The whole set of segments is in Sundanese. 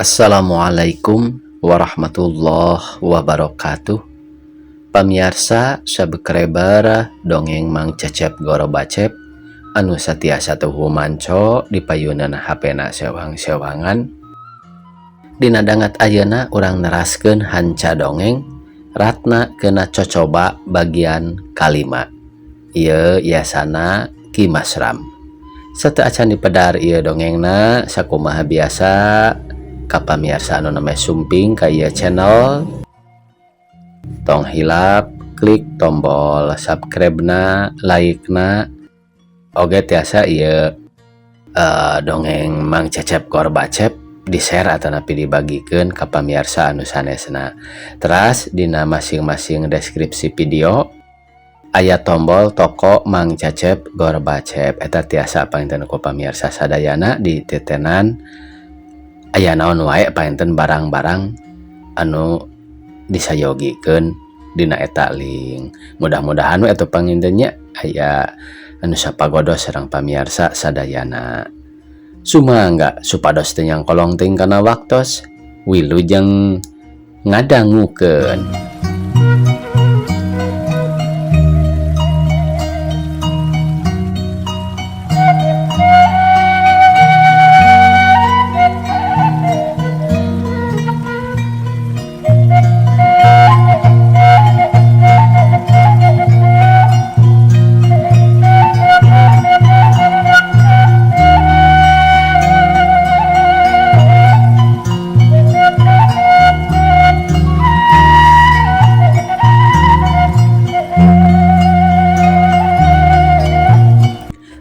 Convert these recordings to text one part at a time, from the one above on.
Assalamualaikum warahmatullahi wabarakatuh. Pamiarsa subscriber dongeng Mang Cecep Gorobacep anu satiasa tuhu manco di payunan HP-na sewang-sewangan. Dina dangat ayeuna urang neraskeun hanca dongeng Ratna Kena Cocoba bagian kalima. Ieu yasana Ki Masram. Sateuacan dipedar ieu dongengna, sakumaha biasa ka pamiarsa anu namanya sumping ka ieu channel, tong hilap klik tombol subscribe na, like na oge tiasa ieu dongeng Mang Cecep Gorbacep di share atau napi dibagikan ke pamiarsa anu sanesna. Teras dina masing-masing deskripsi video aya tombol toko Mang Cecep Gorbacep, eta tiasa panginten ku pamiarsa sadayana ditetenan aya naon wae panginten barang-barang anu disayogikeun dina eta link. Mudah-mudahan we atuh panginten nya aya anu sapagodos sareng pamiarsa sadayana. Sumangga supados teu nyangkolong teuing kana waktos, wilujeng ngadangukeun.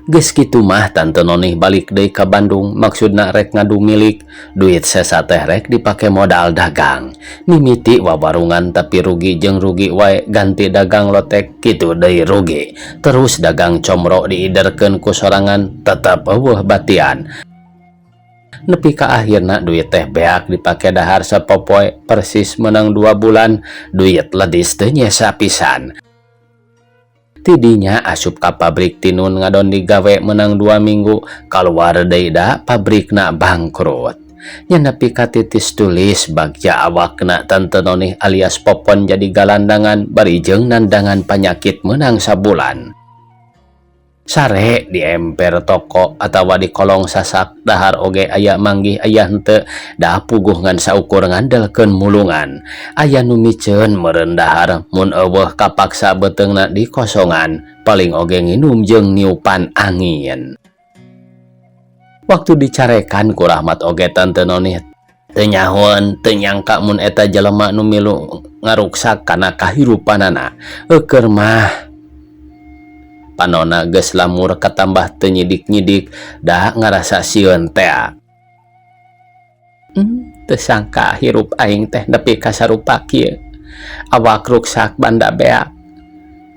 Geus kitu mah Tante Nonih balik deui ka Bandung, maksudna rek ngadu milik, duit sesa teh rek dipake modal dagang. Mimiti wawarungan tapi rugi jeung rugi wae, ganti dagang lotek kitu deui rugi. Terus dagang comro diiderkeun ku sorangan tetep eueuh batian. Nepi ka akhirna duit teh beak dipake dahar sapopoe, persis menang 2 bulan, duit ledis teu nyesa pisan. Tidinya asup ka pabrik tinun ngadon digawe menang 2 minggu, kaluar deui da pabrikna bangkrut. Nya nepi ka titis tulis bagja awakna Tante Nonih alias Popon jadi galandangan bari jeung nandangan panyakit menang sabulan. Sare di emper toko atawa di kolong sasak dahar oge aya manggih aya henteu, da puguh ngan saukur ngandelkeun mulungan. Aya nu miceun meureun dahar mun eueuh kapaksa beuteungna dikosongan, paling oge nginum jeung niupan angin. Waktu dicarekan ku Rahmat oge Tante Nonih teu nyahoeun, teu nyangka mun eta jelema nu milu ngaruksak kana kahirupanana. Eukeun mah panona geus lamur katambah teu nyidik-nyidik, da ngarasa sieun tea. Teu sangka hirup aing teh nepi ka sarupa kieu. Awak ruksak banda beak.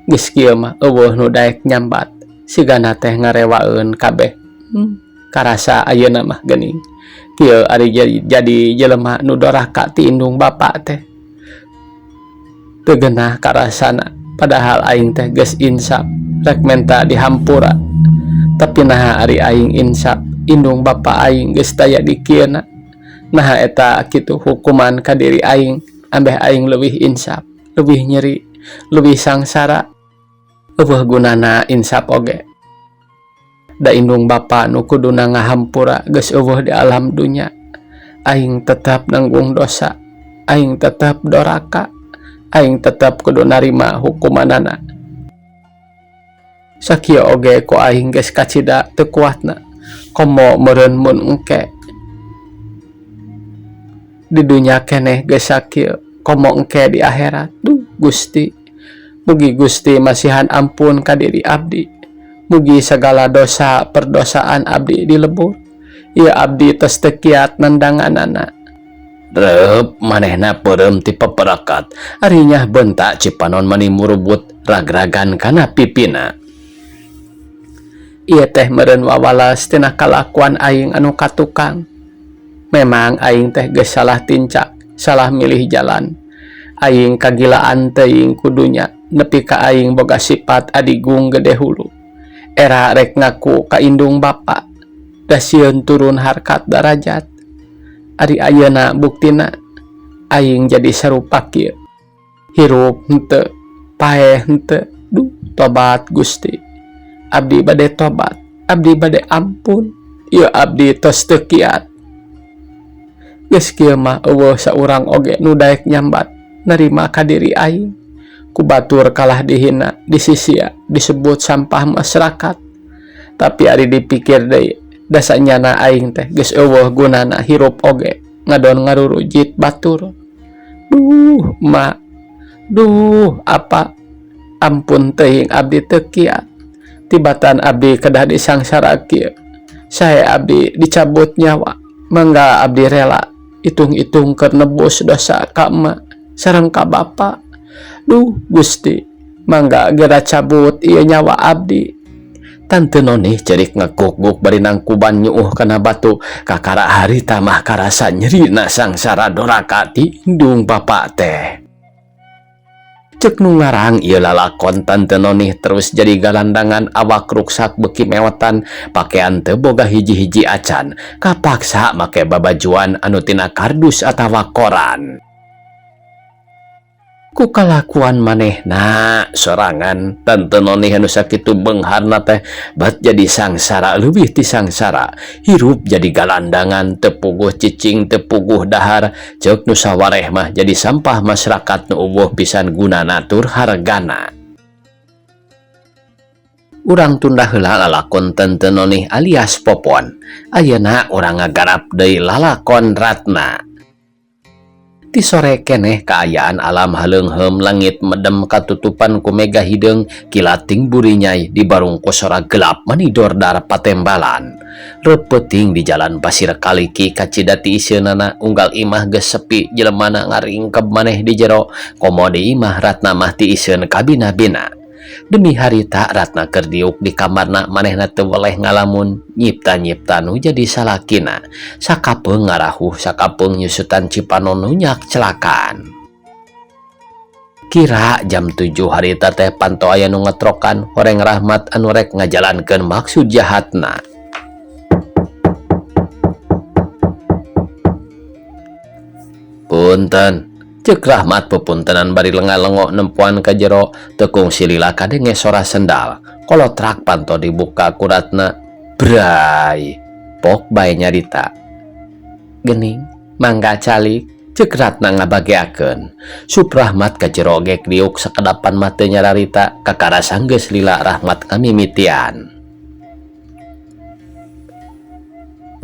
Geus kieu mah eueuh nu daek nyambat, sigana teh ngarewaeun kabeh. Karasa ayeuna mah geuning. Kieu ari jadi jelema nu doraka ti indung bapa teh. Teu geunah karasana, padahal aing teh geus insaf rek menta dihampura. Tapi naha ari aing insaf, indung bapa aing geus taya dikieuna. Naha eta kitu hukuman ka diri aing, ambeh aing leuwih insaf, leuwih nyeri, leuwih sangsara. Eueuh gunana insaf oge. Da indung bapa nu kuduna ngahampura geus eueuh di alam dunya. Aing tetap nanggung dosa, aing tetap doraka, aing tetap kudu narima hukumanana. Sakieu oge ku aing geus kacida teu kuatna, komo meureun mun engke. Di dunya keneh geus sakieu, komo engke di akhirat. Duh Gusti, mugi Gusti masihan ampun ka diri abdi. Mugi segala dosa perdosaan abdi dilebur. Ieu abdi tos teu kiat nandanganana. Reup manehna peureum ti peperakat. Ari nyah bentak Cipanon mani murubut ragragan kana pipina. Ieu teh meureun wawalas tina kalakuan aing anu katukang. Memang aing teh geus salah tincak, salah milih jalan. Aing kagilaan teuing kudunya, nepi ka aing boga sifat adigung gede hulu. Era rek ngaku ka indung bapa, da sieun turun harkat darajat. Ari ayeuna buktina aing jadi sarupa kieu. Hirup henteu, paeh henteu. Duh, tobat Gusti. Abdi bade tobat, abdi bade ampun. Ieu abdi tos teu kiat. Geus kieu mah eueuh saurang oge nu daek nyambat narima ka diri aing. Ku batur kalah dihina, disisia, disebut sampah masyarakat. Tapi ari dipikir deui, da sanyana aing teh geus eueuh gunana hirup oge ngadon ngarurujit batur. Duh, ma. Duh, apa? Ampun teuing abdi teu kiat. Tibatan abdi kedah disangsara kieu. Sae abdi dicabut nyawa, mangga abdi rela itung-itung keur nebus dosa ka emak sareng ka bapa. Duh, Gusti, mangga gera cabut ieu nyawa abdi. Tante Nonih cerik ngeguk-guk bari nangkuban nyuuh kana batu kakara harita mah karasa nyerina sangsara doraka ti indung bapa teh. Cek nu ngarang ieu lalakon Tante Nonih terus jadi galandangan awak ruksak beuki mewetan pakean teu boga hiji-hiji acan kapaksa make babajuan anu tina kardus atawa koran. Ku kalakuan manehna sorangan Tante Nonih anu sakitu beungharna teh bat jadi sangsara leuwih ti sangsara hirup jadi galandangan teu puguh cicing teu puguh dahar ceuk nu sawareh mah jadi sampah masyarakat nu eueuh pisan gunana tur hargana. Urang tunda heula lalakon Tante Nonih alias Popon. Ayeuna urang ngagarap deui lalakon Ratna. Ti sore keneh kaayaan alam haleungheum langit medem katutupan ku mega hideung kilating burinyai dibarung ku sora gelap manidordar patembalan. Reupeting di jalan pasir kaliki kacida tiiseunana unggal imah geus sepi jelemana ngaringkeb maneh di jero komo di imah Ratna mah tiiseun kabina-bina. Demi harita Ratna keur diuk di kamarna manehna teu weleh ngalamun nyipta-nyipta nu jadi salakina sakapeung ngarahuh sakapeung nyusutan cipanon nu nyak celakan. Kira jam 7 harita teh panto aya nu ngetrokan horeng Rahmat anu rek ngajalankeun maksud jahatna. Punten. Cek Rahmat pepuntenan bari lenga-lengo nempuan ka jero tekung silila kadenge sora sendal. Kolotrak panto dibuka ku Ratna. Bray. Pok bae nyarita. Gening mangga calik cek Ratna ngabageakeun. Sup Rahmat ka jero gek diuk sakedapan mah teu nyararita kakara sanggeus lila Rahmat ngamimitian.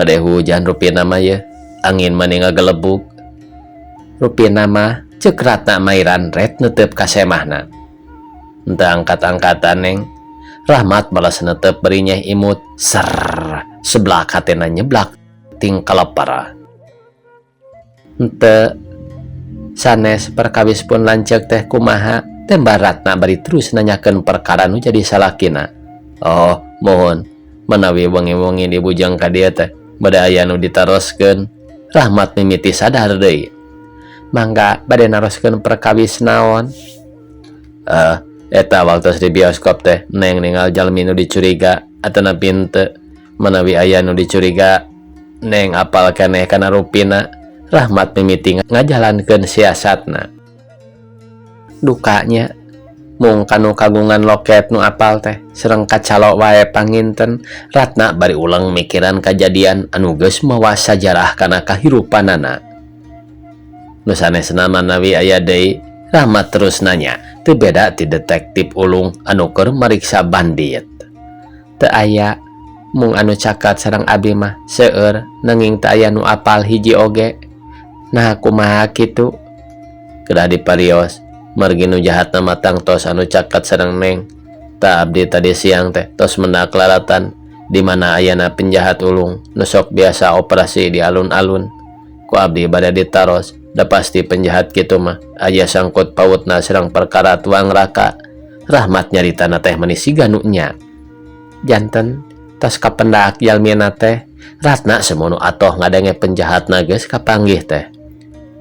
Bade hujan rupina mah ye, angin mani ngagelebug. Rupina mah cek Ratna mairan ret netep ka semahna. Henteu angkat-angkatan neng. Rahmat balas netep bari nyeh imut. Ser seblak hatena nyeblak ting kalepar. Henteu sanes perkawis pun lanceuk teh kumaha tembar Ratna bari terus nanyakeun perkara nu jadi salakina. Oh, mohon menawi wengi-wengi dibujang ka dieu teh bade aya nu ditaroskeun. Rahmat mimiti sadar deui. Mangga bade naroskeun perkawis naon? Eta waktos di bioskop teh neng ningal jalmi nu dicuriga atanapi henteu. Menawi aya nu dicuriga neng apal keneh kana rupina. Rahmat mimiti ngajalankeun siasatna. Dukanya mung kanu kagungan loket nu apal teh sareng kacalo wae panginten. Ratna bari ulang mikiran kajadian anu geus mawa sajarah kana kahirupanana. Nu sanesna manawi aya deui, Rahmat terus nanya, teu beda ti detektif ulung anu keur mariksa bandit. Teu aya mung anu cakat sareng abi mah seueur nanging teu aya nu apal hiji oge. Nah kumaha kitu? Kedah diparios, margi nu jahatna mah tangtos anu cakat sareng neng. Ta abdi tadi siang teh tos mendak laratan di mana ayana penjahat ulung nu sok biasa operasi di alun-alun. Ku abdi bade ditaros, da pasti penjahat kitu mah aya sangkut pautna sareng perkara tuang raka. Rahmat nyaritana teh meni siga nu nya. Janten tos kapendak jalmina teh. Ratna semono atoh ngadenge penjahatna geus kapanggih teh.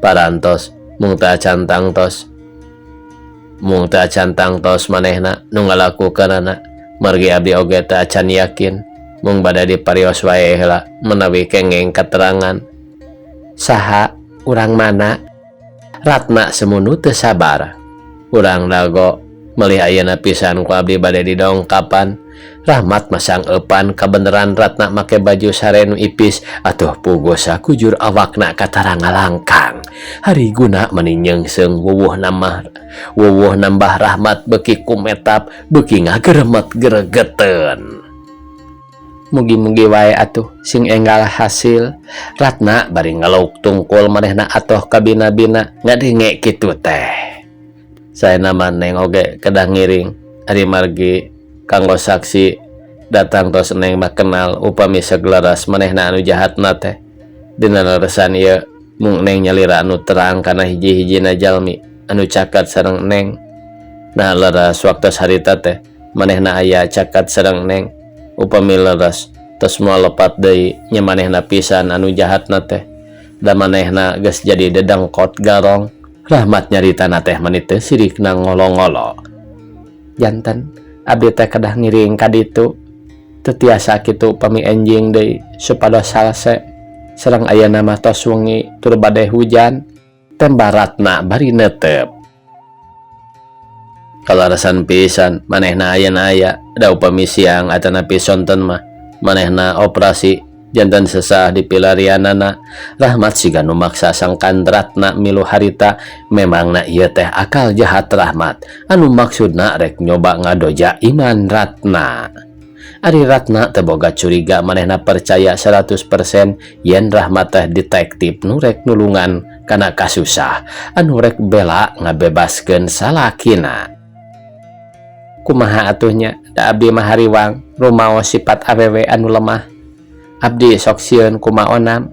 Parantos mung teu acan tangtos. Mung teu acan tangtos manehna nu ngalakukeunana. Margi abdi oge teu acan yakin. Mung bade diparios wae heula menawi kengeng katerangan. Saha? Urang mana? Ratna semunu teu sabar. Urang Dago. Melih ayeuna pisan ku abdi bade didongkapan. Rahmat masang eupan kabeneran Ratna make baju sare nu ipis atuh puguh sakujur awakna katara ngalangkang. Hariguna mani nyeungseung wuwuh nambah wuwuh nambah Rahmat beuki kumetap beuki ngageremet geregeteun. Mugi-mugi wae atuh sing enggal hasil. Ratna bari ngeluk tungkul manehna atoh kabina-bina ngadenge kitu teh. Saena mah Neng oge kedah ngiring ari margi kanggo saksi datang tos Neng mah kenal upami sagleres manehna anu jahatna teh. Dina leresan ieu mung Neng nyalira anu terang kana hiji-hijina jalmi anu caket sareng Neng. Nah leres waktos harita teh manehna aya caket sareng Neng. Upami leres tos moal lepat deui nya manehna pisan anu jahatna teh. Da manehna geus jadi dedengkot garong. Rahmat nyaritana teh mani teu sirikna ngolo-ngolo. Janten abdi teh kedah ngiring ka ditu. Teu tiasa kitu upami enjing deui supados salse. Sareng ayeuna mah tos wengi tur bade hujan. Temba Ratna bari neuteup. Kalaresan pisan manehna ayeuna aya da upami siang atanapi sonten mah manehna operasi janten sesah di pilarianana. Rahmat siga nu maksa sangkan Ratna milu harita memangna ieu teh akal jahat Rahmat anu maksudna rek nyoba ngadoja iman Ratna. Ari Ratna teu boga curiga manehna percaya 100% yen Rahmat teh detektif nu rek nulungan kana kasusah anu rek bela ngabebaskeun salakina. Kumaha atuh nya da abdi mah hariwang rumaos sifat awewe anu lemah. Abdi sok sieun kumaonam.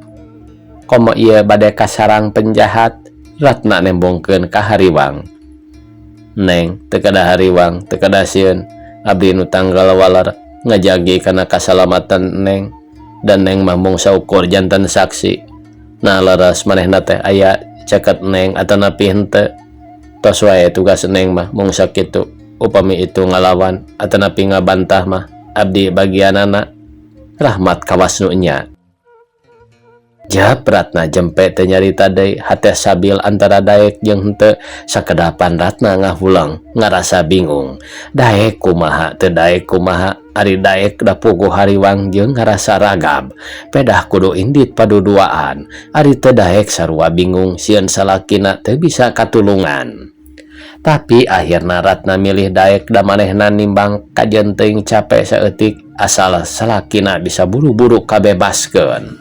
Komo ieu bade kasarang penjahat. Ratna nembongkeun ka hariwang. Neng teu kedah hariwang teu kedah sieun abdi nu tanggal waler ngajagi kana kasalamatan Neng dan Neng mah mung saukur janten saksi. Nah leres manehna teh aya caket Neng atanapi henteu. Tos wae tugas Neng mah mung sakitu. Upami itu ngalawan atanapi ngabantah mah abdi bagianana. Rahmat kawas nu nya. Jap Ratna jempe teu nyarita deui hate sabil antara daek jeung henteu sakedapan Ratna ngahuleng ngarasa bingung. Daek kumaha teu daek kumaha ari daek da puguh hariwang jeung ngarasa ragab. Pedah kudu indit paduduaan ari teu daek sarua bingung sieun salakina teu bisa katulungan. Tapi akhirna Ratna milih daek da manehna nimbang kajeun teuing cape saeutik asal salakina bisa buru-buru kabebaskeun.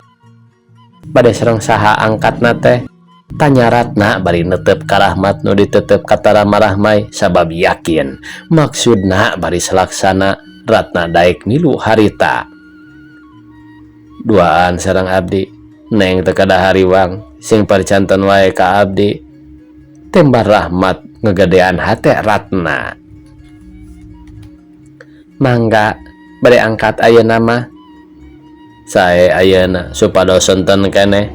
Bade sareng saha angkatna teh? Tanya Ratna bari neuteup ka Rahmat nu diteuteup katara marahmai sabab yakin maksudna bari salaksana Ratna daek milu harita. Duaan sareng abdi, Neng teu kedah hariwang sing percanten wae ka abdi. Temba Rahmat ngegedean hate Ratna. Mangga bade angkat ayeuna mah. Sae ayeuna supados sonten keneh.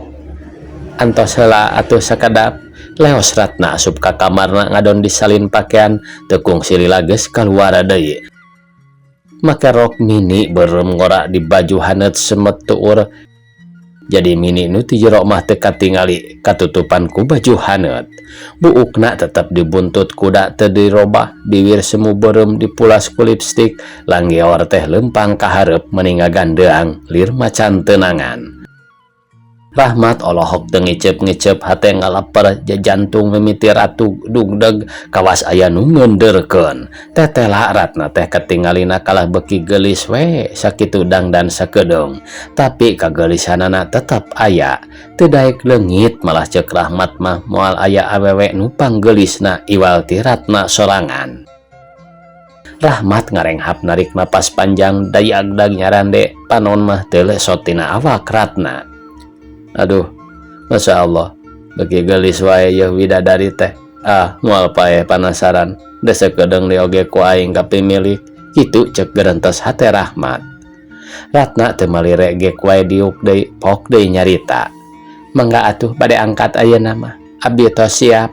Antos heula atuh sakedap. Leos Ratna asup ka kamarna ngadon disalin pakaian teu kungsi lila geus kaluar deui. Make rok mini beureum ngora di baju haneut semet tuur. Jadi mini nu ti jero mah teu katingali katutupan ku baju haneut. Buukna tetep dibuntut kuda teu dirobah, biwir semu beureum dipulas ku lipstik, langgeor teh leumpang ka hareup meni ngagandeang lir macan teunangan. Rahmat olohok teu ngiceup-ngiceup hate ngaleper jajantung mimiti ratu dugdeg kawas aya nu ngeundeurkeun. Tetela Ratna teh katingalina kalah beuki geulis we sakitu dangdan sakedeung. Tapi kageulisanana tetep aya. Teu daek leungit malah ceuk Rahmat mah moal aya awewe nu panggeulisna iwal ti Ratna sorangan. Rahmat ngarenghap narik napas panjang dayagdag nyarande panon mah teu lesot tina awak Ratna. Aduh, Masya Allah, beuki geulis wae yeuh widadari teh. Ah, moal paeh panasaran, da sakedeung deui oge ku aing kapimilik. Kitu ceuk gerentes hate Rahmat. Ratna teu malire gek wae diuk deui pok deui nyarita. Mangga atuh bade angkat ayeuna mah, abdi tos siap.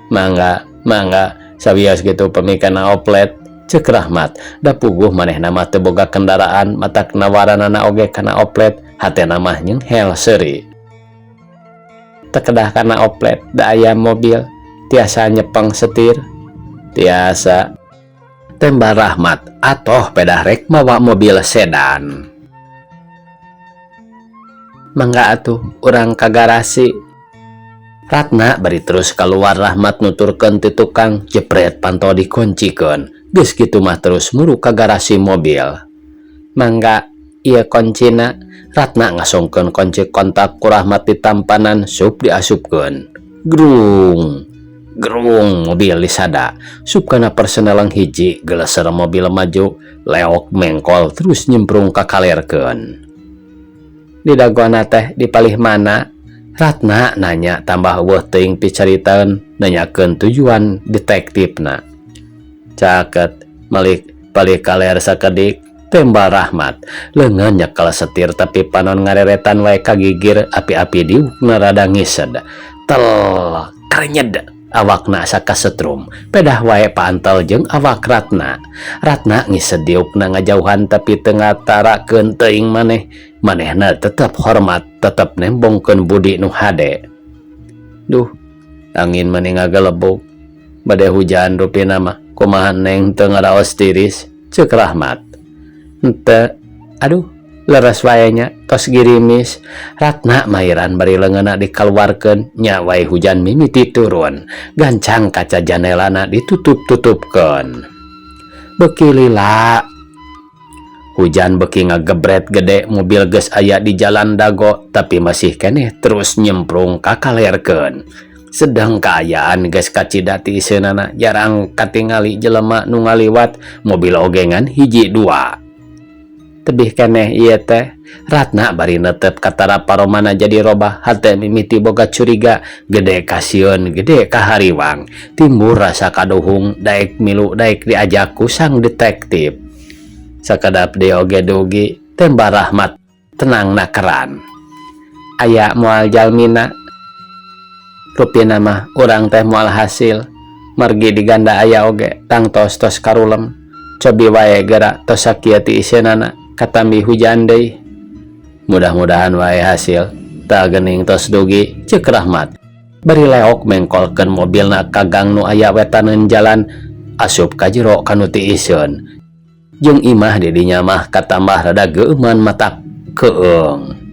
Mangga, mangga, sawios kitu pamikana oplet. Ceuk Rahmat, da puguh manehna mah teu boga kendaraan matak nawaranana oge kana oplet. Hatena mah nyenghel seuri. Teu kedah kana oplet, da aya mobil tiasa nyepeng setir. Tiasa, tembal Rahmat, atoh pedah rek mawa mobil sedan. Mangga atuh urang ka garasi. Ratna bari terus keluar. Rahmat nuturkeun ti tukang, jepret panto dikuncikeun. Geus kitu mah terus muru ka garasi mobil. Mangga, ieu kuncina. Ratna ngasongkeun kunci kontak ku Rahmat ditampanan, sup diasupkeun. Grung gerung, mobil disada. Sup kana perseneleng hiji, geleser mobil maju, leok mengkol terus nyemprung kakalerkeun. Di dagoana teh di palih mana? Ratna nanya tambah euweuh teuing picaritaeun, nanyakeun tujuan detektifna. Caket, malik palih kaler sakedik, tembal Rahmat. Leungeun nyekel setir tapi panon ngareretan wae kagigir, api-api diukna rada ngised. Tel krenyed, awakna asa kasetrum, pedah wae paantel jeung awak Ratna. Ratna ngised diukna ngajauhan tapi teu ngatarakeun teuing maneh. Manehna tetep hormat, tetep nembongkeun budi nu hade. Duh, angin mani ngagelebug, bade hujan rupina mah. Kumaha, Neng, teu ngaraos tiris? Ceuk Rahmat. Henteu, aduh, leres wae nya, tos girimis. Ratna mairan bari leungeunna dikaluarkeun. Nya wae hujan mimiti turun, gancang kaca janelana ditutup-tutupkeun. Beuki lila hujan beuki ngagebret gede. Mobil geus aya di jalan Dago tapi masih keneh terus nyemprung kakalerkeun. Sedang kaayaan geus kacida tiiseunana, jarang katingali jelema nu ngaliwat, mobil oge ngan hiji dua. Tebih keneh ieu teh? Ratna bari netep katara paromana jadi robah. Hate mimiti boga curiga gede, kasieun gede, kahariwang, timbul rasa kaduhung daek milu, daek diajak ku sang detektif. Sakedap deui oge dugi, tembal Rahmat tenang nakeran. Aya moal jalmina? Rupina mah urang teh moal hasil margi diganda aya oge tangtos tos karulem. Cobi wae geura, tos sakieu tiiseunana, katambi hujan deui. Mudah-mudahan wae hasil. Tah geuning tos dugi, ceuk Rahmat bari leok mengkolkeun mobilna ka gang nu aya wetaneun jalan, asup ka jero kanu tiiseun jeung imah di dinya mah katambah rada geueuman matak keung.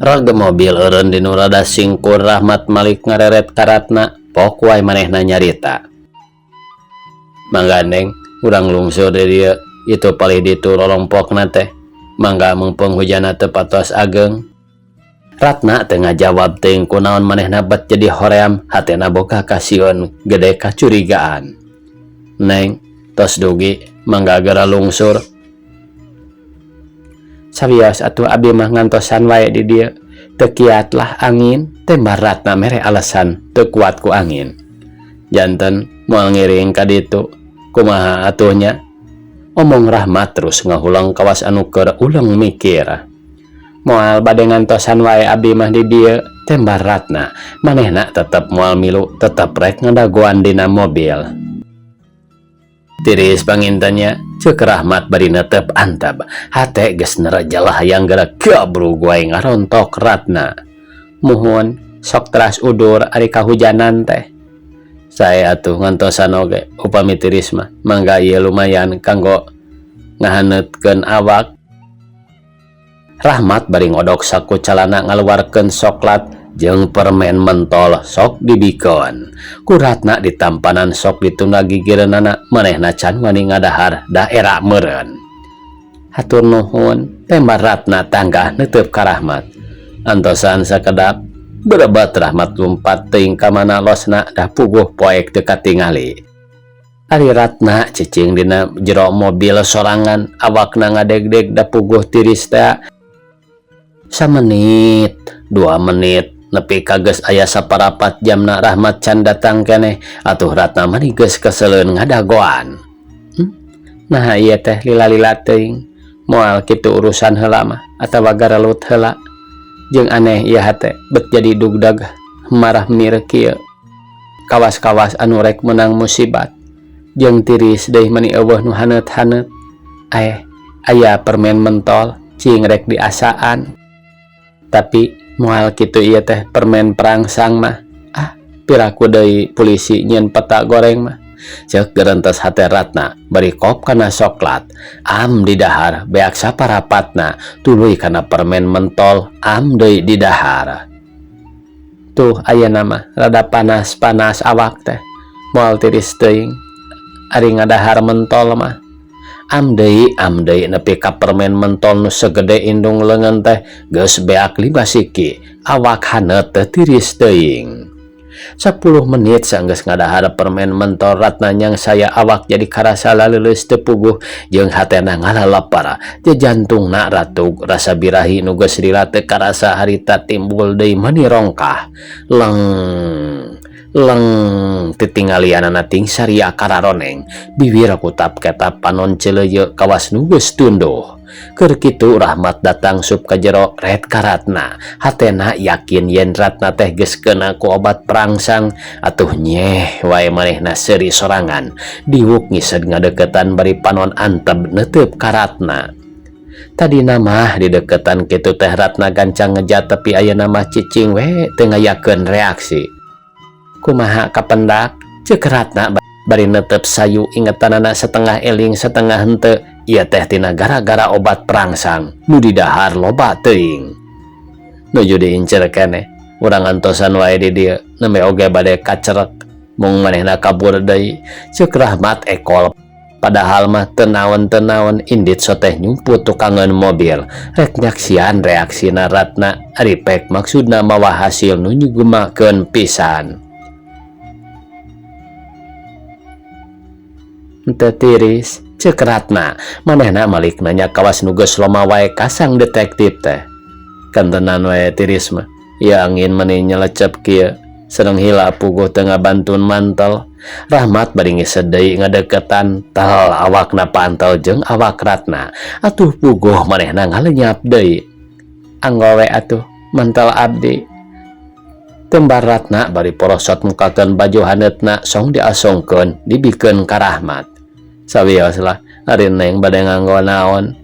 Reg mobil eureun di nu rada singkur. Rahmat malik ngareret ka Ratna, pok wae manehna nyarita. Mangga, Neng, urang lungsur di dieu. Itu palih ditu rorompokna teh. Mangga, mumpung hujanna teu patos ageng. Ratna teu ngajawab teuing kunaon manehna bet jadi hoream, hatena boga kasieun gede, kacurigaan. Neng, tos dugi, mangga geura lungsur. Sawios atuh, abi mah ngantosan wae di dieu, teu kiat lah angin, tembal Ratna mere alasan teu kuat ku angin. Janten moal ngiring ka ditu? Kumaha atuh nya? Omong Rahmat terus ngahuleng kawas anu keur uleng mikir. Moal, bade ngantosan wae abi mah di dieu, tembal Ratna. Manehna tetep moal milu, tetep rek ngadagoan dina mobil. Tiris panginten nya, ceuk Rahmat bari netep antep. Hate geus nerejel hayang geura gabrug wae ngarontok Ratna. Muhun, sok teras udur ari kahujanan teh. Sae atuh, ngantosan oge. Upami tiris mah mangga, ieu lumayan kanggo ngahaneutkeun awak. Rahmat bari ngodok saku calana, ngaluarkeun soklat jeung permen mentol sok dibikeun ku Ratna ditampanan, sok ditunda gigireunana. Manehna can wani ngadahar, daerah meureun. Hatur nuhun, tembal Ratna tanggah neuteub ka Rahmat. Antosan sakedap. Berebat Rahmat lumpat teuing ka mana losna, dah puguh poek teu katingali. Ari Ratna cicing dina jero mobil sorangan, awakna ngadegdeg da puguh tiris teh. Samenit, 2 menit, nepi ka geus aya saparapat jamna Rahmat can datang keneh. Atuh Ratna mani geus keseleun ngadagoan. Nah, ieu teh lila-lila teuing. Moal kitu urusan heula mah atawa garelut heula? Jeung aneh ieu hate bet jadi dugdag marah mir kieu, kawas-kawas anu rek menang musibat. Jeung tiris deui, mani euweuh nu haneut-haneut. Eh, aya permen mentol, cing rek diasaan. Tapi Moal kitu ieu teh permen perangsang mah. Ah, piraku deui pulisi nyieun peta goreng mah. Ceuk gerentes hate Ratna bari kop kana soklat. Am didahar beak saparapatna tuluy kana permen mentol am deui didahar. Tuh ayeuna mah rada panas-panas awak teh. Moal tiris teuing ari ngadahar mentol mah. Am deui am deui nepi ka permen mentol nu segede indung leungeun teh geus beak 5 siki. Awak haneut teu tiris teuing. 10 menit sanggeus ngadahar permen mentol Ratna nyang saya awak jadi karasa laleuleus teu puguh jeung hatena ngalalapar. Jantungna ratug rasa birahi nu geus lila teu karasa harita timbul deui mani rongkah. Leng leng titinggalianana ting saria kararoneng biwir kutap ketap panon celeuyeu kawas nu geus tunduh. Keur kitu Rahmat datang sup ka jero ret ka Ratna. Hatena yakin yen Ratna teh geus keuna ku obat perangsang atuh nyeh wae manehna seuri sorangan. Diwuk ngised ngadeukeutan bari panon anteb neuteup ka Ratna. Tadina mah dideukeutan kitu teh Ratna gancang ngejat tapi ayeuna mah cicing we teu ngayakeun reaksi. Kumaha kapendak ceuk Ratna bari netep sayu ingetanana setengah eling setengah henteu ieu teh tina gara-gara obat perangsang nu didahar loba teuing. Nuju diincer keneh urang antosan wae di dieu nembe oge bade kacerek mung manehna kabur deui ceuk Rahmat ekol. Padahal mah teu naon-teu naon indit soteh nyumput tukangeun mobil rek nyaksian reaksina Ratna ari pek maksudna mawa hasil nu nyugemakeun pisan. Henteu tiris ceuk Ratna manehna malik nanya kawas nu geus loma wae kasang detektif teh. Kantenan wae tiris mah ieu angin meni nyelecep kieu sareng hila puguh teu ngabantun mantel. Rahmat bari ngised deui ngadeukeutan tel awakna pantel jeung awak Ratna atuh puguh manehna ngalenyap deui. Anggo we atuh mantel abdi. Tembar Ratna bari porosot mukakeun baju haneutna song diasongkeun dibikeun ka Rahmat. Sawios lah ari neng bade nganggo naon.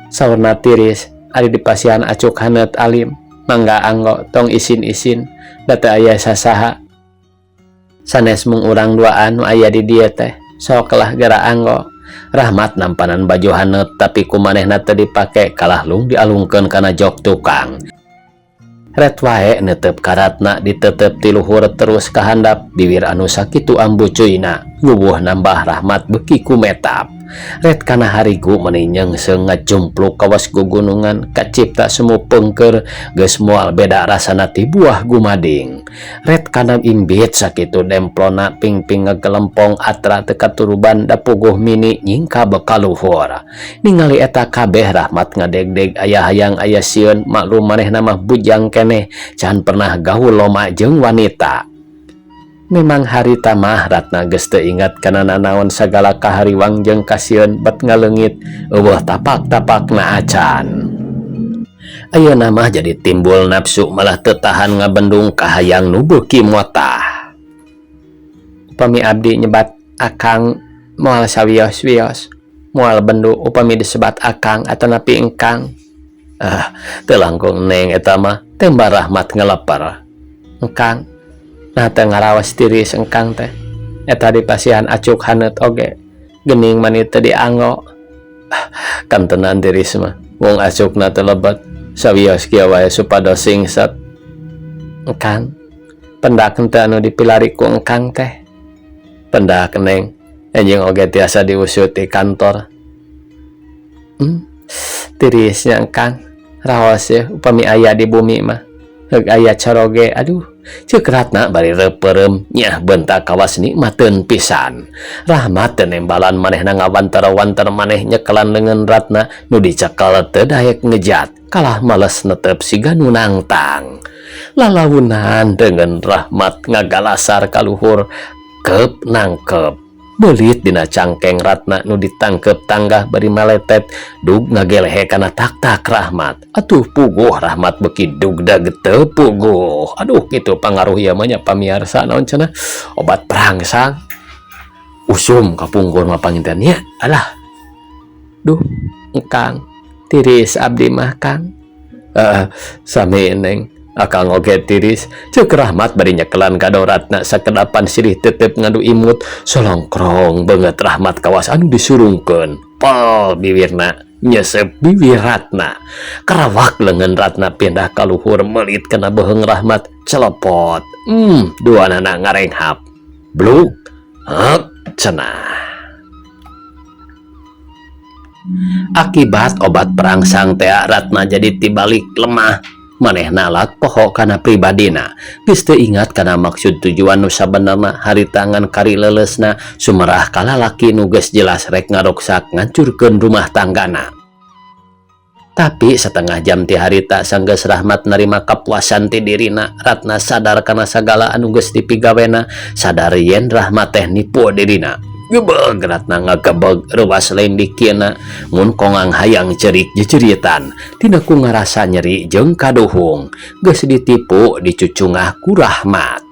Saurna tiris ari dipasihan acuk haneut alim mangga anggo tong isin-isin da teu aya sasaha. Sanes mung urang duaan nu aya di dieu teh sok lah gera anggo. Rahmat nampanan baju haneut tapi ku manehna teu dipake kalah lung dialungkeun kana jok tukang. Ret wae netep ka Ratna ditetep ti luhur terus ka handap biwir anu sakitu ambucuyna wuwuh nambah Rahmat beuki kumetap. Ret kana harigu meni nyeungseng ngajumpluk kawas gugunungan kacipta semu pengker geus moal beda rasana ti buah gumading. Ret kana imbit sakitu demplona pingping ngagelempong atra teu katuruban da puguh mini nyingkab ka luhur. Ningali eta kabeh Rahmat ngadegdeg aya hayang aya sieun maklum manehna mah bujang keneh can pernah gaul loma jeung wanita. Memang harita mah Ratna geus teu ingat kana nanaon sagala kahariwang jeung kasieun bet ngaleungit eueuh tapak-tapakna acan. Ayeuna mah jadi timbul nafsu malah teu tahan ngabendung kahayang nu beuki motah. Upami abdi nyebat akang moal sawios-wios, moal bendu upami disebat akang atanapi engkang. Ah, teu langkung neng eta mah tembar Rahmat ngelepar. Engkang nah teu ngaraos tiris engkang teh. Eta dipasihan acuk haneut oge geuning mani teu dianggo. Ah, kantenan tiris mah mung acukna teu lebet sawios kieu wae supados singset. Engkang pendak henteu anu dipilari ku engkang teh. Pendak neng enjing oge tiasa diusut di kantor. Tirisnya engkang raos ye upami aya di bumi mah. Heug aya coroge aduh ceuk Ratna bari reupeurem nyah bentak kawas nikmateun pisan. Rahmat teu nembalan manehna ngawanter-wanter maneh nyekelan leungeun Ratna nu dicekel teu daek ngejat kalah males netep siga nu nangtang. Lalaunan dengan Rahmat ngagalasar kaluhur kep nangkep. Belit dina cangkeng Ratna nu ditangkep tanggah bari maletet dug ngagelehe kana tak-tak Rahmat. Atuh puguh Rahmat beuki dugdag teu puguh. Aduh kitu pangaruh ieu mah nya pamiarsa naon cenah obat perangsang. Usum kapungkur mah panginten nya. Alah. Duh, engkang tiris abdi mah Kang. Sami Neng, Akang oge tiris. Ceuk Rahmat bari nyekelan kado Ratna sakedapan sirih tetep ngadu imut. Solongkrong beungeut Rahmat kawas anu disurungkeun. Pol bibirna nyesep bibir Ratna. Karawak leungeun Ratna pindah ka luhur meulit kana beuheung Rahmat celepot. Duanana ngarenghap. Bluk. Hek cenah. Akibat obat perangsang teh Ratna jadi tibalik lemah. Manehna lat poho kana pribadina. Geus teu ingat kana maksud tujuan nu sabenerna harita ngan kari leuleusna sumerah ka lalaki nu geus jelas rek ngaruksak ngancurkeun rumah tanggana. Tapi setengah jam ti harita sanggeus Rahmat narima kapuasan ti dirina, Ratna sadar kana sagala anu geus dipigawena, sadar yen Rahmat teh nipu dirina. Gebeg Ratna ngagebeg reuwas lain dikieuna mun kongang hayang ceurik jejeritan tina ku ngarasa nyeri jeung kaduhung geus ditipu dicucungah ku Rahmat.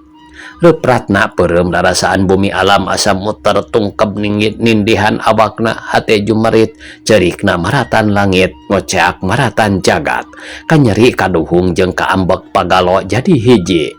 Reup Ratna peureum rarasaan bumi alam asa muter tungkeb nindihan awakna hate jumerit ceurikna maratan langit ngoceak maratan jagat kanyeri kaduhung jeung kaambek pagalo jadi hiji.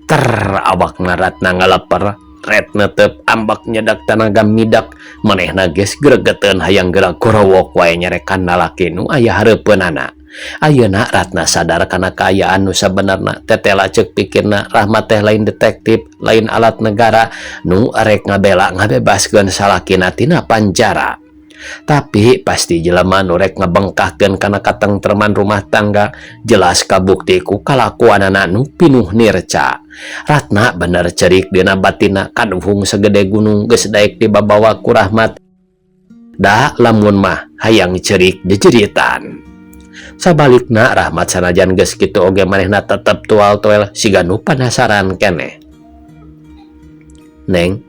Ter awakna Ratna ngaleper ret netep ambek nyedak tanaga midak manehna geus gregeteun hayang geura gorowok wae nyarekan lalaki nu aya hareupeunana. Ayeuna Ratna sadar kana kaayaan nu sabenerna tetela ceuk pikirna Rahmat teh lain detektif lain alat negara nu arek ngabela ngabebaskeun salakina tina panjara. Tapi pasti jelema nu rek ngebengkahkeun kana katengtreman rumah tangga jelas kabukti ku kalakuanana nu pinuh nirca. Ratna bener cerik dina batina kaduhung segede gunung geus daek dibabawa ku Rahmat. Da lamun mah hayang cerik jejeritan. Sabalikna Rahmat sanajan geus kitu oge manehna tetep tual-tuel siga nu panasaran keneh. Neng,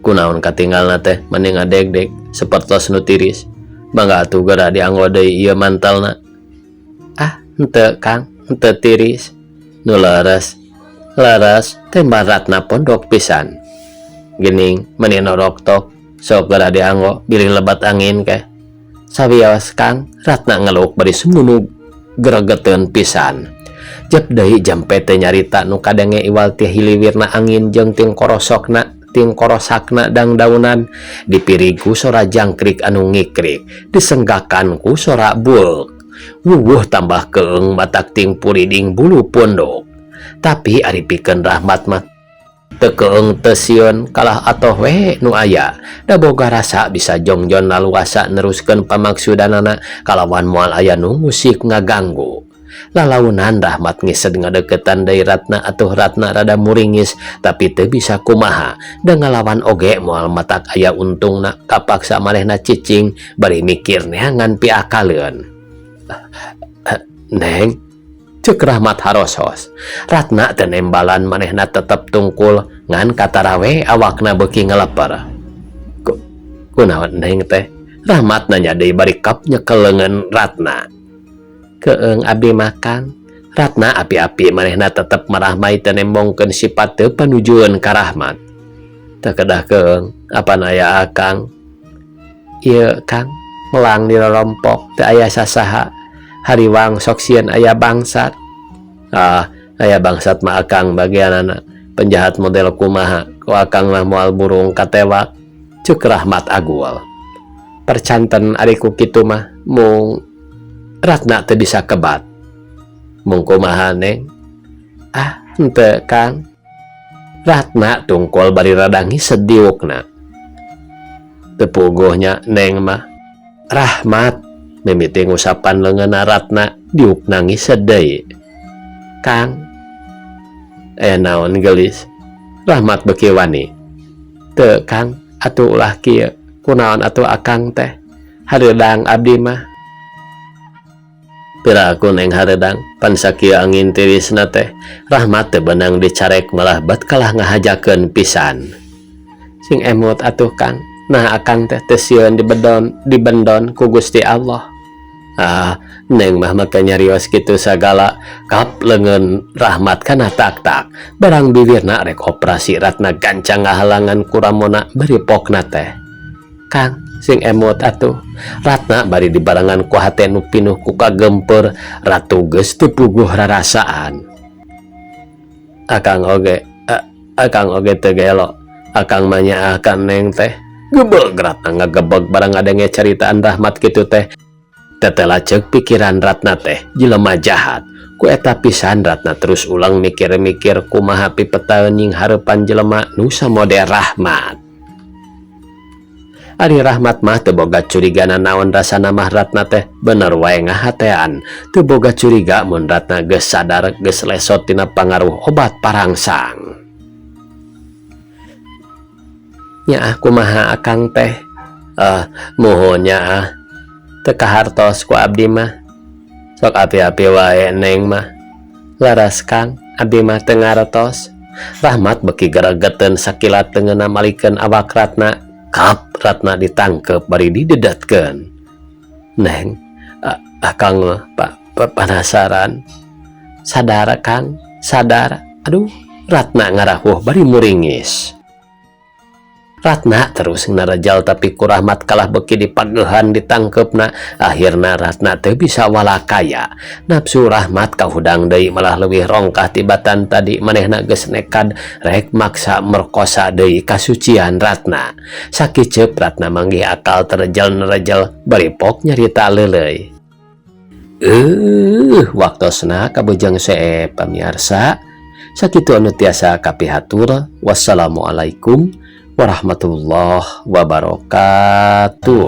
kunaon katinggalna teh mending ngadegdeg sapertos nu tiris. Mangga atuh geura dianggo deui ieu mantelna. Ah, henteu Kang, henteu tiris. Nu leres. Leres tembal Ratna pondok pisan. Gening meni noroktok sok geura dianggo bilih lebat angin keh. Sawios Kang, Ratna ngeluk bari sumunug gregeteun pisan. Jep deui jampe teh nyarita nu kadenge iwal ti hiliwirna angin jeung tingkorosakna dangdaunan dipirig ku sora jangkrik anu ngikrik disenggakan ku sora bueuk. Wuwuh tambah keung matak ting puriding bulu punduk. Tapi ari pikeun Rahmat mah teu keung teu sieun kalah atoh we nu aya. Da boga rasa bisa jongjon laluasa neruskeun pamaksudanana kalawan moal aya nu ngusik ngaganggu. Lalaunan Rahmat ngised ngadeukeutan deui Ratna atuh Ratna rada muringis tapi teu bisa kumaha da ngalawan oge moal matak aya untungna kapaksa manehna cicing bari mikir neangan piakaleun. Neng, ceuk Rahmat harosos. Ratna teu nembalan manehna tetep tungkul ngan katarawe awakna beuki ngeleper. Kunaon neng teh? Rahmat nanya deui bari kap nyekel leungeun Ratna. Keung abdi makan. Ratna api-api manehna tetep marahmai teu nembongkeun sifat teu panujueun ka Rahmat. Teu kedah keung, apan aya akang. Ieu Kang, melang dirorompok teu aya sasaha. Hariwang sok sieun aya bangsat. Ah, aya bangsat mah akang bagianana. Penjahat model kumaha, ku akang mah moal burung katewak. Ceuk Rahmat agul. Percanten ari ku kitu mah mung Ratna teu bisa kebat. Mung kumaha Neng? Ah, henteu Kang. Ratna tungkul bari rada ngised diukna. Teu puguh nya Neng mah. Rahmat mimiti ngusapan leungeunna Ratna diukna ngised deui. Kang, aya naon geulis? Rahmat beuki wani. Teu Kang, atuh ulah kieu. Kunaon atuh akang teh? Hareudang abdi mah. Piraku Neng hareudang, pan sakieu angin tirisna teh. Rahmat teu beunang dicarek malah bet kalah ngahajakeun pisan. Sing emut atuh Kang. Nah akang teh teu sieun dibendon ku Gusti Allah. Ah, Neng mah make nyarios kitu sagala. Kap leungeun Rahmat kana tak-tak. Barang bibirna rek operasi Ratna gancang ngahalangan ku ramona bari pokna teh. Kang, Sing emut atuh. Ratna bari dibarengan ku hate nu pinuh ku kagempeur, ratu geus teu puguh rarasaan. Akang oge, akang oge teu gelo. Akang mah nyaah ka Neng teh. Gebeg Ratna ngagebeg barang ngadenge caritaan Rahmat kitu teh. Tetela ceuk pikiran Ratna teh jelema jahat. Ku eta pisan Ratna terus ulang mikir-mikir kumaha pipetaeun nyinghareupan jelema nu samode Rahmat. Ari Rahmat mah teu boga curiga nanaon rasana mah Ratna teh bener wae ngahatean. Teu boga curiga mun Ratna geus sadar geus lesot tina pangaruh obat parangsang. Nyaah kumaha akang teh? Ah, muhun nyaah. Teu kahartos ku abdi mah. Sok api-api wae Neng mah. Laras Kang, abdi mah teu ngartos. Rahmat beuki geregeteun sakilat leungeunna malikeun awak Ratna. Kap Ratna ditangkep bari didedetkeun. Neng, akang mah panasaran. Sadar Kang, sadar. Aduh, Ratna ngarahuh bari muringis. Ratna terus narejal tapi ku Rahmat kalah beuki dipagehan ditangkepna. Akhirna Ratna teu bisa walakaya. Nafsu Rahmat kahudang deui malah leuwih rongkah tibatan tadi manehna geus nekad rek maksa merkosa deui kasucian Ratna. Sakiceup Ratna manggih akal terejel nerejel bari pok nyarita leuleuy. Waktosna kabujeng seep pamiarsa. Sakitu anu tiasa kapihatur. Wassalamualaikum warahmatullahi wabarakatuh.